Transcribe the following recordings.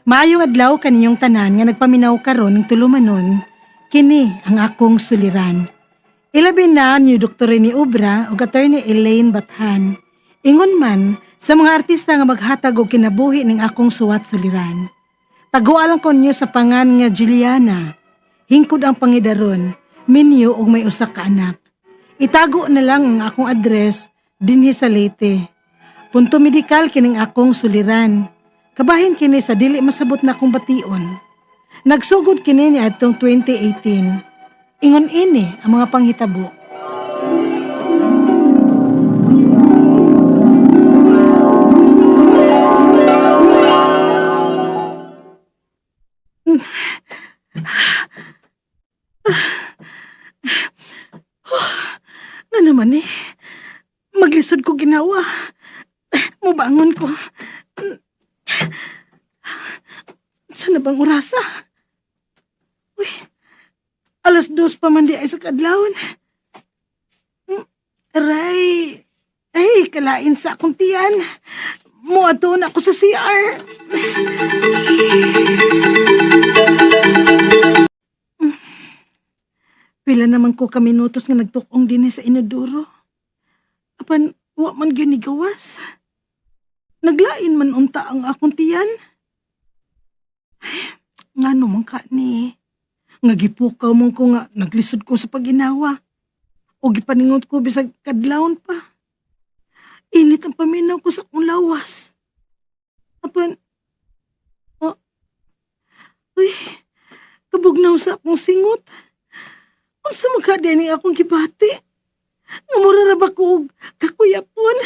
Maayong adlaw kaninyong tanan nga nagpaminaw karon ng tulumanon, kini ang akong suliran. Ilabi na ni Dr. Rene Obra ug Attorney Elaine Bathan. Ingon man sa mga artista nga maghatag og kinabuhi ning akong suwat suliran. Taguan lang ko ninyo sa pangan nga Juliana. Hingkod ang pangidaron, minyo og may usa ka anak. Itago na lang ang akong address dinhi sa Leyte. Punto medikal kining akong suliran. Kabahin kini sa dili masabot na akong bation. Nagsugod kini ni adtong 2018. Ingon ini ang mga panghitabo. Nga naman eh. Maglisod ko ginawa. Mubangon ko. Sana bang orasa? Uy, 2:00 pa man di ay sa kadlawon. Aray, ay, kalain sa akong tiyan. Muadto na ako sa CR. Pila naman ko ka minutos nga nagtukong din sa inodoro. Apan, wa man gyud ni gawas. Naglain man unta ang akong tiyan. Ay, ngano man ka ni? Nga gipukaw man ko nga naglisod ko sa paginawa. O gipaningot ko bisag kadlawon pa. Init ang paminaw ko sa akong lawas. Apan, oh, uy, kabugnaw sa akong singot. Unsa man ka dining akong gibati? Nga mura ra ba ko og kakuyapon?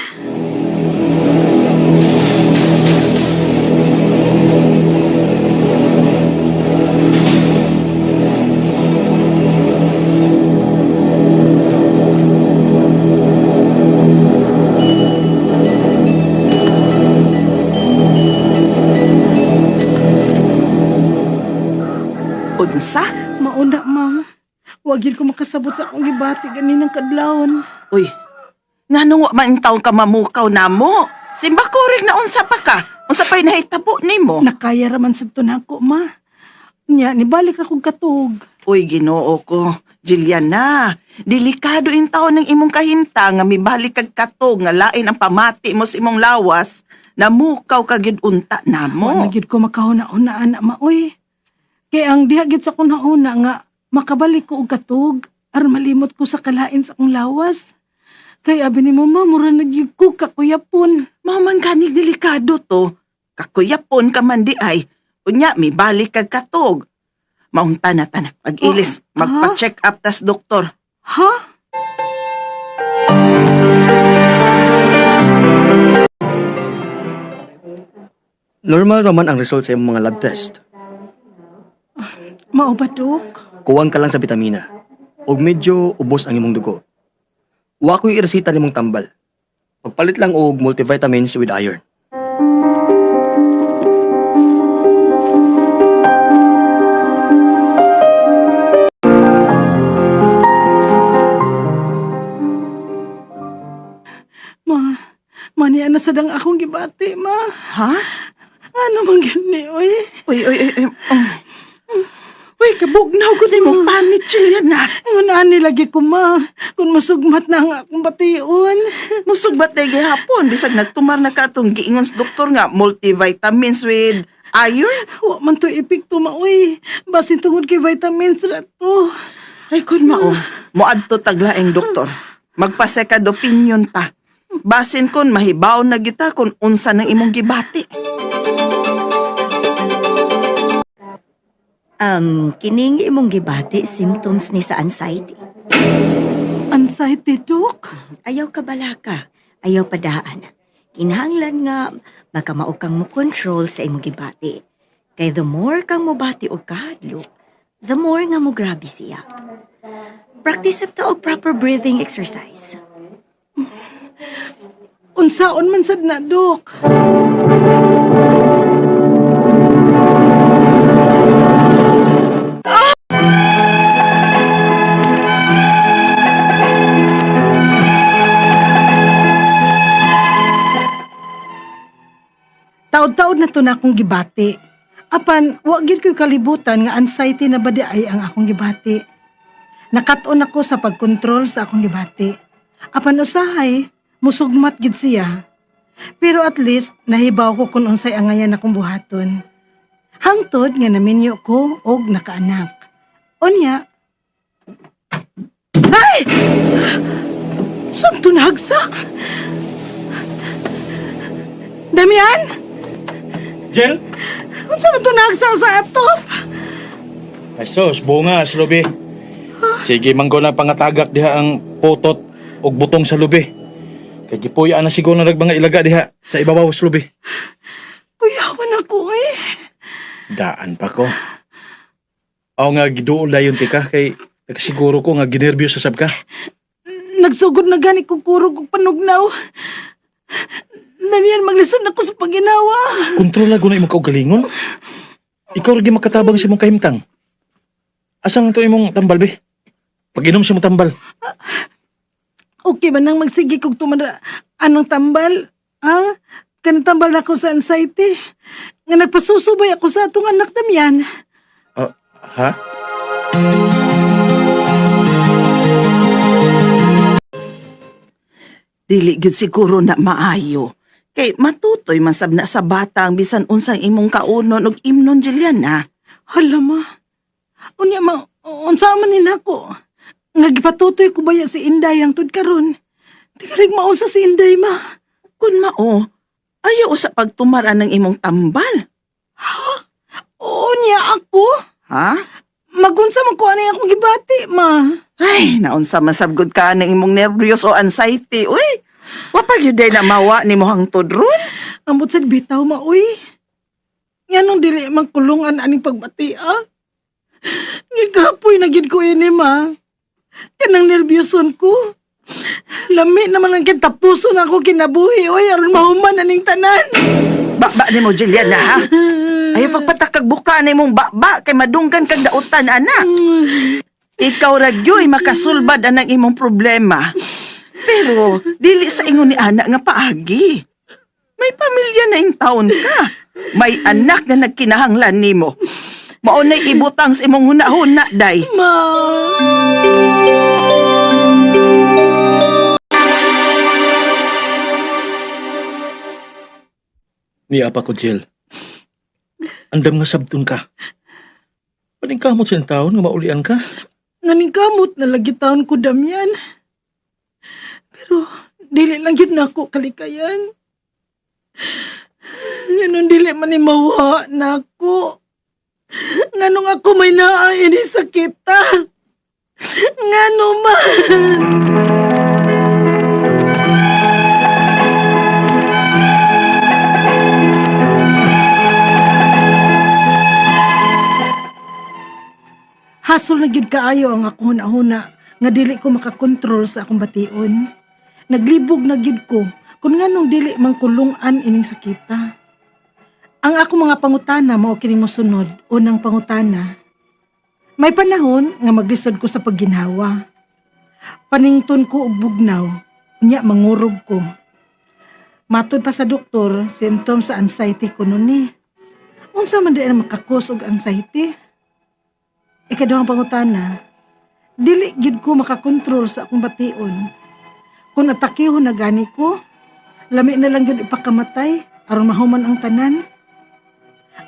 Unsa? Mauna, ma. Wa gyud ko makasabot sa akong gibati ganinang kadlawon. Uy, nganong wa man taon ka mamukaw namo? Simba kurig na unsa pa ka? Unsa pa'y nahitabo nimo? Nakaya ra man sad to nako, ma. Nya, nibalik ra kog katug. Uy, Ginoo ko. Juliana, delikado in taon ng imong kahimta nga mibalik kag katog nga lain ang pamati mo sa imong lawas, namukaw ka gyud unta Wa namo. na gyud ko makahuna-una ana, ma. Uy, kay ang diha gyud sa akong nauna nga makabalik ko og katug aron malimot ko sa kalain sa akong lawas. Kay abi nimo, ma, mura na gyud ko kakuyapon. Mao man gani delikado to. Kakuyapon ka man di ay. Unya, mibalik kag katog. Maunta na ta na. Pag-ilis, Oh, ah? magpa-check up tas doktor. Ha? Normal raman ang result sa imong mga lab test. Mao ba, Dok? Kuwang ka lang sa bitamina. Og medyo ubos ang imong dugo. Wa ko'y iresita nimong tambal. Pagpalit lang og multivitamins with iron. Ma, maniya na sad ang akong gibati, ma. Ha? Ano man gani, oy? Uy, uy, uy, uy. Oh. Uy, kabugnaw ko nimo panit, Juliana. Ingon ani lagi ko, ma. Kung masugmat na ang akong bation. Musog ba tayo gihapon? Bisag nagtumar na ka atong giingon sa doktor nga multivitamins with iron. Wa man to epekto, ma, oy. Basin tungod kay vitamins ra to. Ay, kun mao. Moadto taglaing doktor. Magpa-second opinion ta. Basin kon mahibaw na gyud ta kung unsa nang imong gibati. Kining imong gibati symptoms ni sa anxiety. Anxiety, Dok? Ayaw ka balaka, ayaw padaan. Kinahanglan nga makamao kang mo control sa imong gibati. Kay the more kang mobati og kahadlok, the more nga mo grabe siya. Practice ta og proper breathing exercise. Unsaon man sad na, Dok? Taod-taod na to na akong gibati. Apan wa gyud ko'y kalibutan nga anxiety na ba di ay ang akong gibati. Nakat-on ako sa pagkontrol sa akong gibati. Apan usahay, musugmat gid siya. Pero at least nahibaw ko kung unsay angayan akong buhaton. Hangtod nga naminyo ko og nakaanak. Unya, ay! Saan to nahagsa? Damian? Jel? Unsa man to nahagsa sa atop? Ay sus, bunga sa lubi. Sige, manggo na pangatagak diha ang potot og butong sa lubi. Kay gipuya na siguro na mga ilaga diha sa ibabaw sa lubi. Kuyawan ako eh. Daan pa ko. Aw nga giduol dayon tika kay nakasiguro ko nga ginerbiyos sa sab ka. Nagsugod na gani ko kurog og panugnaw. Damian, maglisod na ko sa paginawa. Kontrol na guna imong kaugalingon. Ikaw ra gyud makatabang sa imong kahimtang. Asa nga to imong tambal be? Pag-inom sa imong tambal. Okay ba nang magsige kog tumada anong tambal? Ha? Kanang tambal na ako sa anxiety. Nga nagpasusubay ako sa atong anak, Damian. Ah, ha? Dili gyud siguro na maayo. Kay matutoy man sab na sa bata ang bisan unsang imong kaunon ug imnon, Juliana. Hala ma. Unya ma, unsa man ni nako? Nga gipatutoy ko baya si Inday ang tud karon. Tigalig maunsa si Inday ma. Kun mao, ayaw usa pagtumara ng imong tambal. Unya ako? Ha? Magunsa man ko ani akong gibati ma. Ay, naunsa man sab gud ka ng imong nervyos o anxiety. Uy, wa pa gyud day na mawa nimo hangtod ron. Ambot sad bitaw ma uy. Nganong dili man kulungan aning pagbati ah? Gikapoy na gid ko ini ma. Kanang nerbyuson ko. Lami naman ang kitapuson ako kinabuhi oy aron mahuman aning tanan. Ba-ba nimo, Juliana, ha? Ayaw pagpatakag buka na imong ba-ba kay madunggan kag dautan ana. Ikaw ra gyoy makasulbad anang imong problema. Pero dili sa ingon ni ana nga paagi. May pamilya na in taon ka. May anak nga nagkinahanglan nimo. Mao na'y ibutang sa imong huna-huna, day. Ma. Niya pa ko, Jill. Andam nga sabton ka. Paningkamot sa taon nga maulian ka. Naningkamot na lagi taon ko Damian. Pero dili lang yun na ako kalikayan. Nganong dili man ni mawa na ako. Nganong ako may naa ini sakita. Ngano man. Hasol na gyud kaayo ang ako huna-huna nga dili ko makakontrol sa akong bation. Naglibog na gyud ko kung nganong dili man kulungan ining sakita. Ang ako mga pangutana mao kini mosunod. Unang pangutana. May panahon nga maglisod ko sa pagginhawa. Panington ko og bugnaw, unya mangurog ko. Matod pa sa doktor, symptom sa anxiety ko nun ni. Unsa man di na makakos og anxiety? Ikaduhang pangutana, dili gyud ko makakontrol sa akong bation. Kung atakihon na gani ko, lami na lang gyud ipakamatay aron mahuman ang tanan.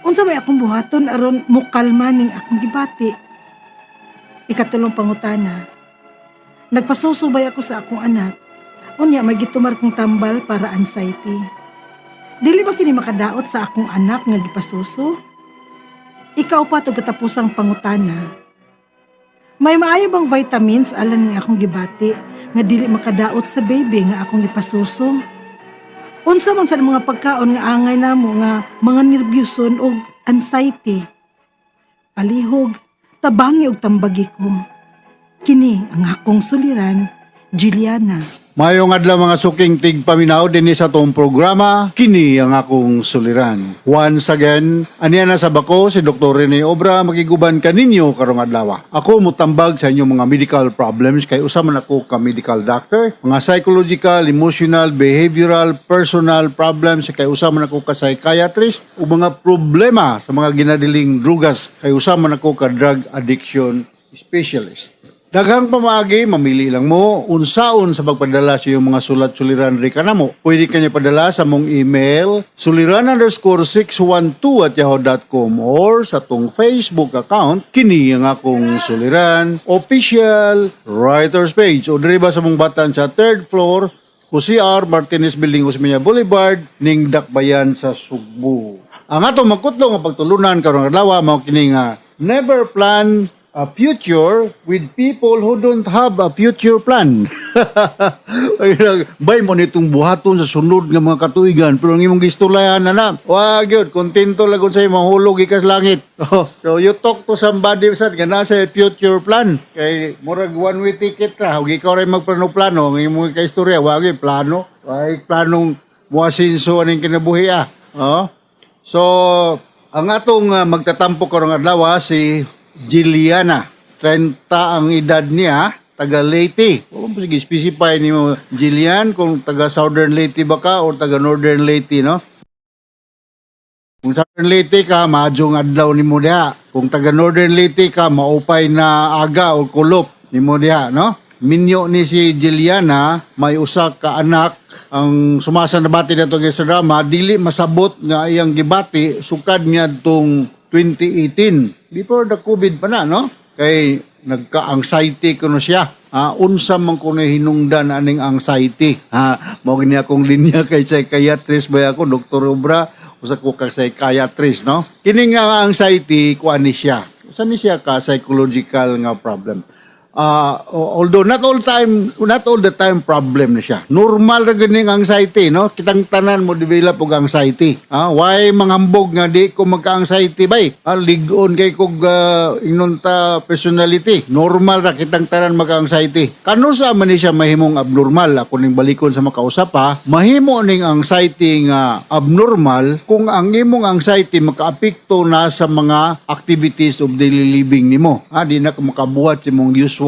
Unsa may akong buhaton aron mukalma ning akong gibati? Ikatulong pangutana, nagpasusubay ako sa akong anak. Unya may gitumar kong tambal para anxiety. Dili ba kini makadaot sa akong anak nga gipasuso? Ikaw pa to katapusang pangutana. May maayo bang vitamins alan nga akong gibati nga dili makadaot sa baby nga akong gipasuso? Unsa man sa mga pagkaon nga angay namo nga mga nerbyuson og anxiety? Palihog, tabangi og tambagi ko. Kini ang akong suliran, Juliana. Mayong adlaw, mga suking tigpaminaw, dinhi sa atong programa, Kini ang Akong Suliran. Once again, aniya na sa bako si Dr. Rene Obra, makiguban kaninyo karong adlaw. Ako mutambag sa inyong mga medical problems kay usa man ako ka medical doctor, mga psychological, emotional, behavioral, personal problems kay usa man ako ka psychiatrist, ug mga problema sa mga ginadiling drugas kay usa man ako ka drug addiction specialist. Daghang pamaagi, mamili lang mo unsaon sa pagpadala sa iyong mga sulat suliran ri kanamo. Pwede kanya padala sa mong email suliran_612@yahoo.com or sa tong Facebook account, Kini ang Akong Suliran Official Writers Page, o diri ba sa mong batan sa third floor, Jose R. Martinez Building, Osmeña Boulevard, ning Dakbayan sa Sugbo. Ang atong makutlo nga pagtulunan karong adlaw mao kini nga never plan a future with people who don't have a future plan. Bay mo nitong buhaton sa sunod nga mga katuigan, pero ang imong gistulayan na na, wag yun, kontento lang kung sa'yo mahulog ka sa langit. Oh, so you talk to somebody sad nga nasa future plan kay murag one way ticket ra ug ikaw ray magplano-plano ang imong kaistorya, wag yun plano, wag planong muasinso aning kinabuhi ah. Oh. So, ang atong magtatampo karong adlaw si Jilliana. 30 ang edad niya, taga Leyte. O, sige, specify nimo, Jillian, kung taga Southern Leyte ba ka or taga Northern Leyte, no? Kung Southern Leyte ka, maadjong adlaw nimo diha. Kung taga Northern Leyte ka, maupay na aga o kulop nimo diha, no? Minyo ni si Jilliana, may usa ka anak. Ang sumasa nabati nato sa drama, dili masabot nga iyang gibati sukad niya tong 2018 before the COVID pa na, no? Kay nagka-anxiety kuno siya. Ah, unsa man kuno hinungdan aning anxiety? Ha, mao gini akong linya kay psychiatrist ba ako, Dr. Obra, usa ko ka psychiatrist, no? Kini nga anxiety, kuan ni siya. Usa ni siya ka psychological nga problem. Although not all the time problem na siya. Normal ra gyud ning anxiety, no? Kitang tanan mo develop og anxiety. Ah, why manghambog nga di ko magka-anxiety bay? Ah, ligon kay kog ingnon ta personality. Normal ra kitang tanan magka-anxiety. Kanusa man ni siya mahimong abnormal? Ako ning balikon sa makausap ha. Mahimo ning anxiety nga abnormal kung ang imong anxiety makaapekto na sa mga activities of daily living nimo. Ah, di na ka makabuhat sa imong usual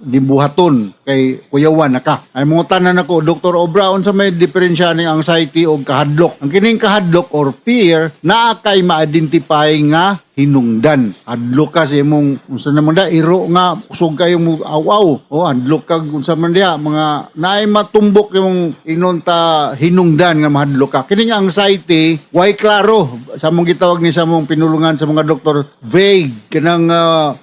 gibuhaton kay kuyawan na ka. Ay mga tanan ako, Dr. Obra, unsa may diferensya ning anxiety og kahadlok? Ang kining kahadlok or fear, naa kay ma-identify nga hinungdan. Hadlok ka sa imong unsa naman da iro nga usog kayo mo aw-aw. O hadlok kag unsa man diha mga naay matumbok imong inon ta hinungdan nga mahadlok ka. Kining anxiety, way klaro sa mong gitawag ni sa mong pinulungan sa mga doktor, vague kanang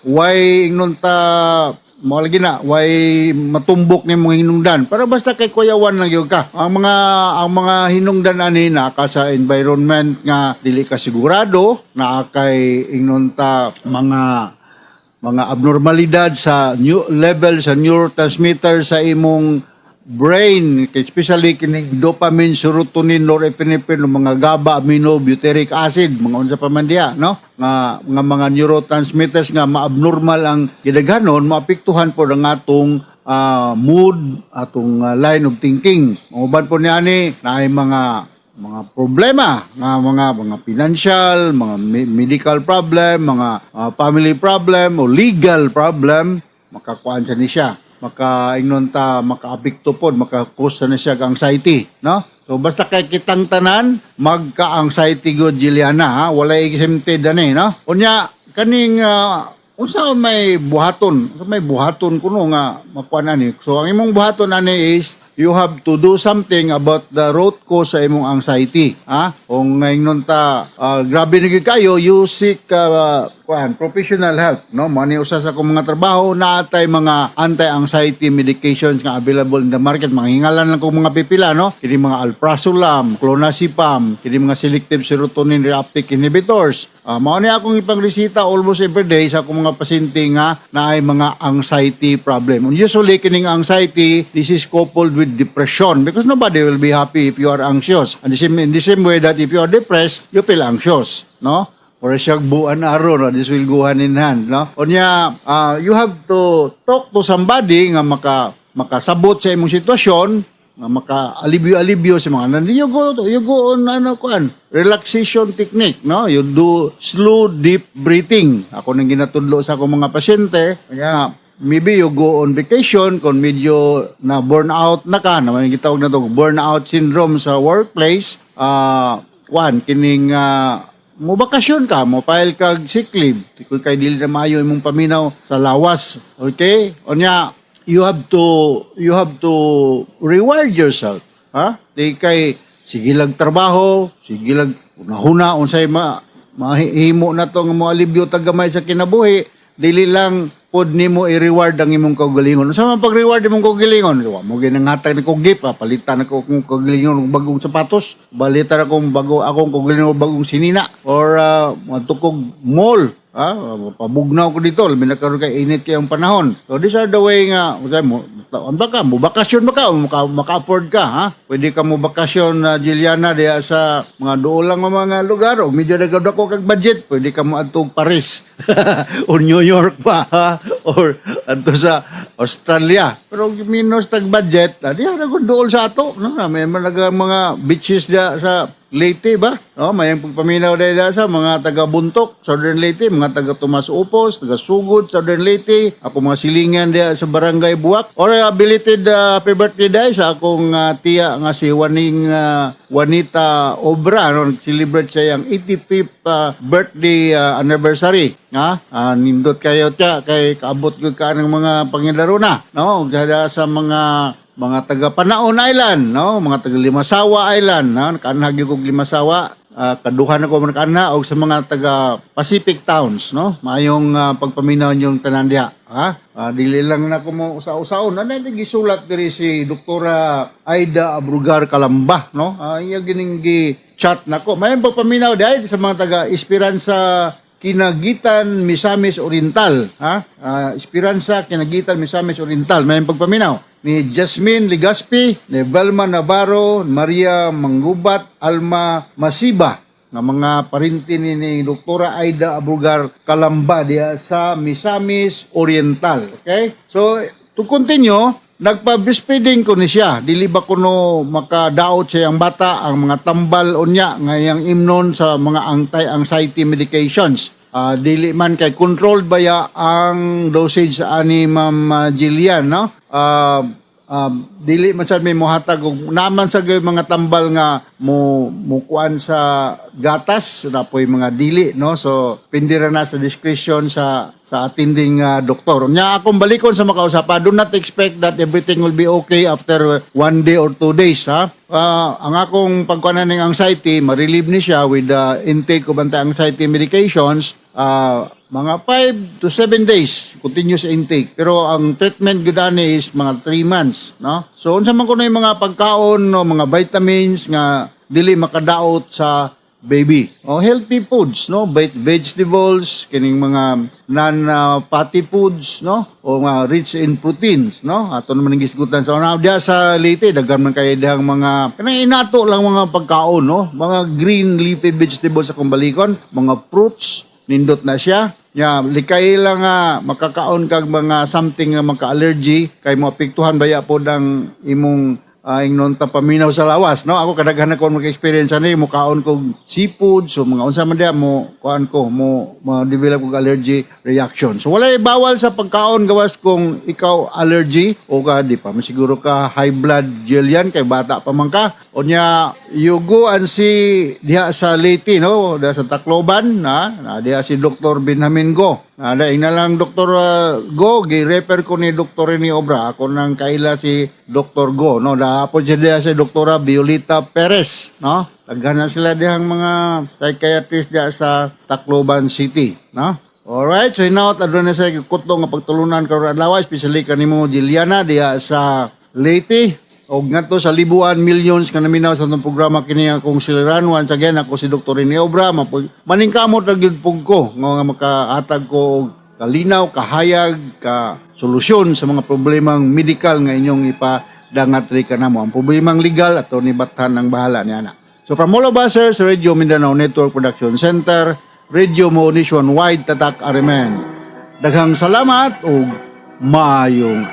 way ingnon ta mo lagi na way matumbok ni mong hinungdan, pero basta kay kuyawan lang gyud ka. Ang mga hinungdan ani naa ka sa environment nga dili ka sigurado, naa kay ingnon ta mga abnormalidad sa new level sa neurotransmitter sa imong brain, especially kining dopamine, serotonin, norepinephrine, mga GABA, amino butyric acid, mga unsa pa man diha, no, nga mga neurotransmitters nga maabnormal ang gidaghanon, maapektuhan po ang atong mood, atong line of thinking. Uban po niya ani naay mga problema nga mga financial, mga medical problem, mga family problem o legal problem, makakuan sa ni siya. Maka ingnon ta makaapekto pod, maka-cause na siya og anxiety, no? So basta kay kitang tanan magka-anxiety gud, Juliana, ha, walay exempted ani, no? Unya kaning unsa may buhaton? Unsa may buhaton kuno nga makuan ani? So ang imong buhaton ani is you have to do something about the root cause sa imong anxiety, ha? Kung ingnon ta grabe na gyud kayo, you seek kuan professional help, no? Mo ni usa sa akong mga trabaho. Naatay mga anti-anxiety medications nga available in the market. Mga hingalan lang kong mga pipila, no? Kini mga alprazolam, clonazepam, kini mga selective serotonin reuptake inhibitors. Mao ni akong ipangresita almost every day sa akong mga pasyente nga naay mga anxiety problem. And usually kining anxiety, this is coupled with depression because nobody will be happy if you are anxious. And in the same way that if you are depressed, you feel anxious, no? Or siya buan aro, no? This will go hand in hand, no? Unya, you have to talk to somebody nga maka makasabot sa imong sitwasyon, nga maka-alibyo-alibyo sa mga nan, you go on ano kuan, relaxation technique, no? You do slow deep breathing. Ako nang ginatudlo sa akong mga pasyente. Kaya maybe you go on vacation kung medyo na burn out na ka, na may gitawag na to burnout syndrome sa workplace, kuan kining mo bakasyon ka, mo file kag sick leave. Kung kay dili na maayo imong paminaw sa lawas. Okay? Unya, you have to reward yourself. Ha? Di kay sige lang trabaho, sige lang huna unsay ma mahimo na to nga mo alibyo tag gamay sa kinabuhi, dili lang pod nimo i-reward ang imong kaugalingon. Unsa man pag-reward imong kaugalingon? Wa mo ginanghatag nako gift, ah, palitan ako akong kaugalingon og bagong sapatos, palitan akong bago akong kaugalingon og bagong sinina or moadto kog mall. Ah, pabugnaw ko dito, labi na karon kay init kay ang panahon. So these are the way nga, unsay mo, ano ba ka, mo bakasyon ba ka, o maka-afford ka, ha? Pwede ka mo bakasyon na Juliana diha sa mga duol lang nga mga lugar o medyo nagdako kag budget, pwede ka mo adtog Paris or New York pa, ha? Or adto sa Australia. Pero minus tag budget, ah, diha ra gud duol sa ato, no? May mga beaches diha sa Leyte ba? No, may pagpaminaw dahil sa mga taga Buntok, Southern Leyte, mga taga Tomas Upos, taga Sugod, Southern Leyte, ako mga silingan diha sa Barangay Buwak. Or belated happy birthday dahil sa akong tiya nga si Waning Juanita Obra, no, celebrate siya yung 85th birthday anniversary. Ha? Nindot kayo tiya kay kaabot gyud ka ng mga pangidarona, no? Gada sa mga taga Panaon Island, no? Mga taga Limasawa Island, no? Nakaanha gyud kog Limasawa, kaduha na ko man nakaanha og sa mga taga Pacific Towns, no? Maayong pagpaminaw yung tanan diha, ha? Dili lang na ko mo usa-usaon. Ano gisulat diri si Doktora Aida Abrugar Kalamba, no? Iya gining gi chat nako. Maayong pagpaminaw diha sa mga taga Esperanza Kinagitan, Misamis Oriental, ha? Esperanza Kinagitan, Misamis Oriental. May pagpaminaw ni Jasmine Ligaspi, ni Velma Navarro, Maria Manggubat, Alma Masiba, nga mga parinti ni Doktora Aida Abrugar Kalamba diha sa Misamis Oriental. Okay? So, to continue, nagpa-breastfeeding ko ni siya. Dili ba kuno makadaot siya ang bata ang mga tambal unya nga iyang imnon sa mga anti-anxiety medications. Dili man kay controlled ba ya ang dosage sa ani Ma'am Jillian, no? Dili man sad may mohatag og naman sa gyud mga tambal nga mo mukuan sa gatas na po'y mga dili, no? So pindira na sa discretion sa attending doktor. Nya akong balikon sa makausapa, do not expect that everything will be okay after 1 day or 2 days, ha. Ang akong pagkuanan ng anxiety, ma-relieve ni siya with the intake of anti-anxiety medications, mga 5 to 7 days continuous intake. Pero ang treatment gud ani is mga 3 months, no? So unsa man kuno yung mga pagkaon, no, mga vitamins nga dili makadaot sa baby? O healthy foods, no? Vegetables, kining mga non fatty foods, no? O mga rich in proteins, no? Ato naman ang gisgutan sa una diha sa Leyte, daghan man kay dihang mga kanang inato lang mga pagkaon, no? Mga green leafy vegetables sa balikon, mga fruits, nindot na siya. Ya, likay lang nga makakaon kag mga something nga maka-allergy kay mo apektuhan baya pod ang imong ingnon ta paminaw sa lawas, no? Ako kadaghan ako maka-experience ani, mo kaon kog seafood, so mga unsa man diha mo kuan ko mo ma-develop kog allergy reaction. So walay bawal sa pagkaon gawas kung ikaw allergy o ka di pa siguro ka high blood, Jillian, kay bata pa man ka. Unya you go and see diha sa Leyte, no, diha sa Tacloban na, na diha si Dr. Benjamin Go. Na na lang Dr. Go, gi-refer ko ni Dr. Rene Obra. Ako nang kaila si Dr. Go, no? Dahapon siya diha si Dr. Violeta Perez, no? Daghan na sila dihang mga psychiatrist diha sa Tacloban City, no? Alright, so hinaot aduna sa kutlo nga pagtulunan karon adlaw, especially kanimo Juliana diha sa Leyte og ngadto sa libuan millions nga naminaw sa atong programa. Kini akong siliran. Once again, ako si Dr. Rene Obra. Maningkamot ra gyud pug ko nga makahatag ko og kalinaw, kahayag, ka solusyon sa mga problemang medical nga inyong ipadangat ri kanamo. Ang problemang legal, ato ni Bathan ang bahala niya na. So from all of us here sa Radio Mindanao Network Production Center, Radio Mo Nationwide, Tatak Arimen. Daghang salamat ug maayong